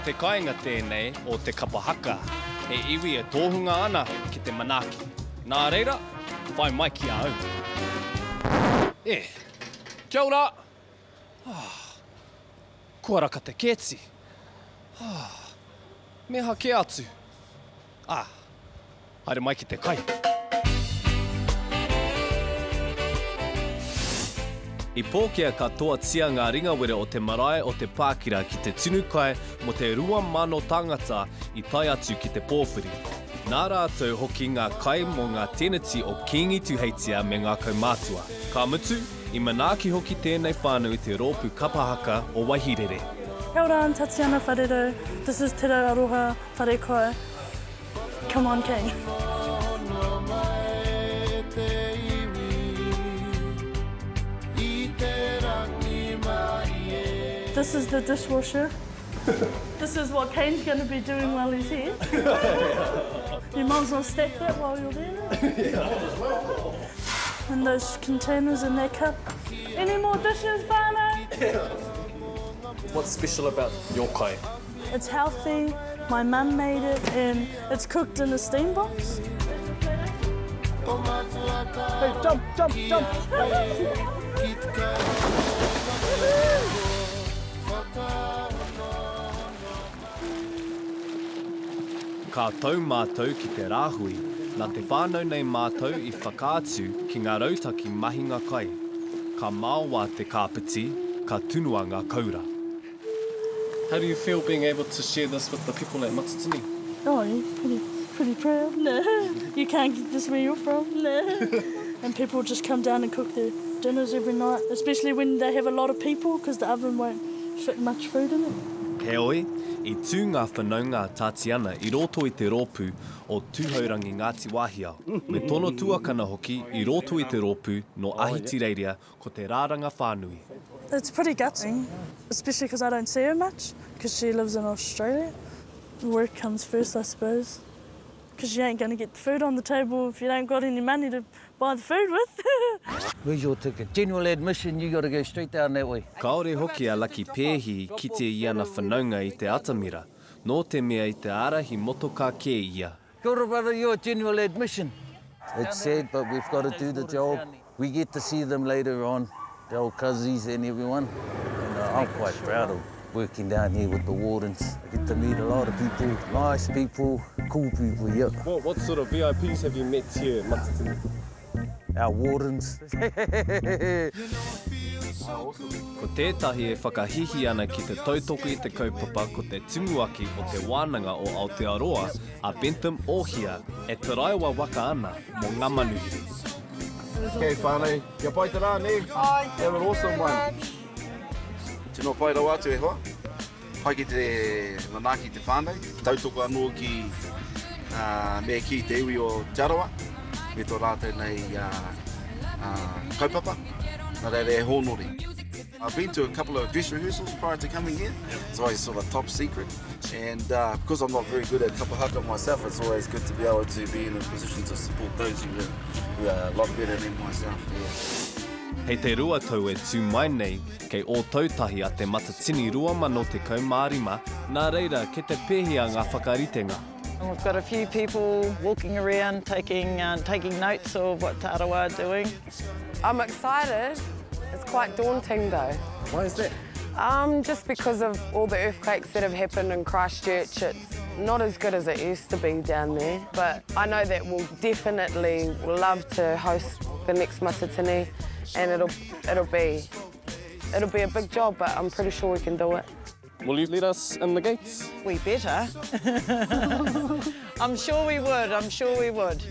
te kāinga tēnei o te kapa haka, he iwi e tōhunga ana ki te manaaki. Nā reira, whai mai ki a au. E! Kia ora! Ah! Kua raka te kēti. Ah! Me aha kē atu? Ah! Haere mai ki te kai. I pōkea katoatia ngā ringawera o te marae o Te Pākira ki te tunu kai mō te 2,000 tāngata i tae atu ki te pōwhiri. Nā rātou hoki ngā kai mō ngā teneti o Kīngi Tuheitia me ngā kaumātua. Ka mutu, i manaaki hoki tēnei whānau i te rōpū kapa haka o Waihirere. Kia ora, I'm Tatiana Wharerau. This is Te Rau Aroha Wharekai. Come on King. This is the dishwasher. This is what Kane's going to be doing while he's here. You might as well stack that while you're there. And those containers in that cup. Any more dishes, whānau? What's special about your kai? It's healthy, my mum made it and it's cooked in a steam box. Hey, jump, jump, jump! Ka tau mātou ki te rāhui, nā te whānau nei mātou i whakaatu ki ngā rautaki mahinga kai. Ka maoa te kāpiti, ka tunua ngā koura. How do you feel being able to share this with the people at Matatini? Oh, yeah, pretty, pretty proud. No, you can't get this where you're from. No. And people just come down and cook their dinners every night, especially when they have a lot of people because the oven won't fit much food in it. Heoi, i tū ngā whanaunga a Tatiana i roto i te rōpū o Tūhourangi Ngāti Wāhiao, me tōna tuakana hoki i roto i te rōpū nō Ahitireiria Ko te rāranga whānui. It's pretty gutting, especially because I don't see her much because she lives in Australia. Work comes first, I suppose, because you ain't going to get the food on the table if you don't got any money to buy the food with. Where's your ticket? General admission, you gotta go straight down that way. Kāore hoki a Lucky Pēhi i kite i ana whanaunga i te atamira, nō te mea i te ārahi motokā kē ia. Kia ora brother, your general admission. It's sad but we've got to do the job. We get to see them later on, the old cousins and everyone. And uh, I'm quite proud of working down here with the wardens. I get to meet a lot of people, nice people, cool people, yep. What, what sort of VIPs have you met here at Matatini? Our wardens. Ko tētahi e whakahihi ana ki te tautoko i te kaupapa ko te tumuaki o Te Wānanga o Aotearoa, a Bentham Ohia, e taraiwa waka ana mō ngā manuhiri. Okay whānau, kia pai te rā, nē? Āe, Have an awesome one. Tino pai rawa atu e hoa. Pai ki te manaaki i te whānau, tautoko anō ki me kī te iwi o Te Arawa me tō rātou nei kaupapa, nā reira e hōnore. I've been to a couple of dress rehearsals prior to coming here, it's always sort of top secret, and uh, because I'm not very good at kapa haka myself, it's always good to be able to be in a position to support those who are, who are a lot better than myself. Yeah. Hei te 2 tau e tū mai nei, kei Ōtautahi a Te Matatini 2015, nā reira, kei te pēhea ngā whakaritenga? We've got a few people walking around taking, uh, taking notes of what Te Arawa are doing. I'm excited. It's quite daunting though. Why is that? Um, just because of all the earthquakes that have happened in Christchurch, it's not as good as it used to be down there. But I know that we'll definitely love to host the next Matatini and it'll, it'll, be, it'll be a big job, but I'm pretty sure we can do it. Will you let us in the gates? We better. I'm sure we would, I'm sure we would.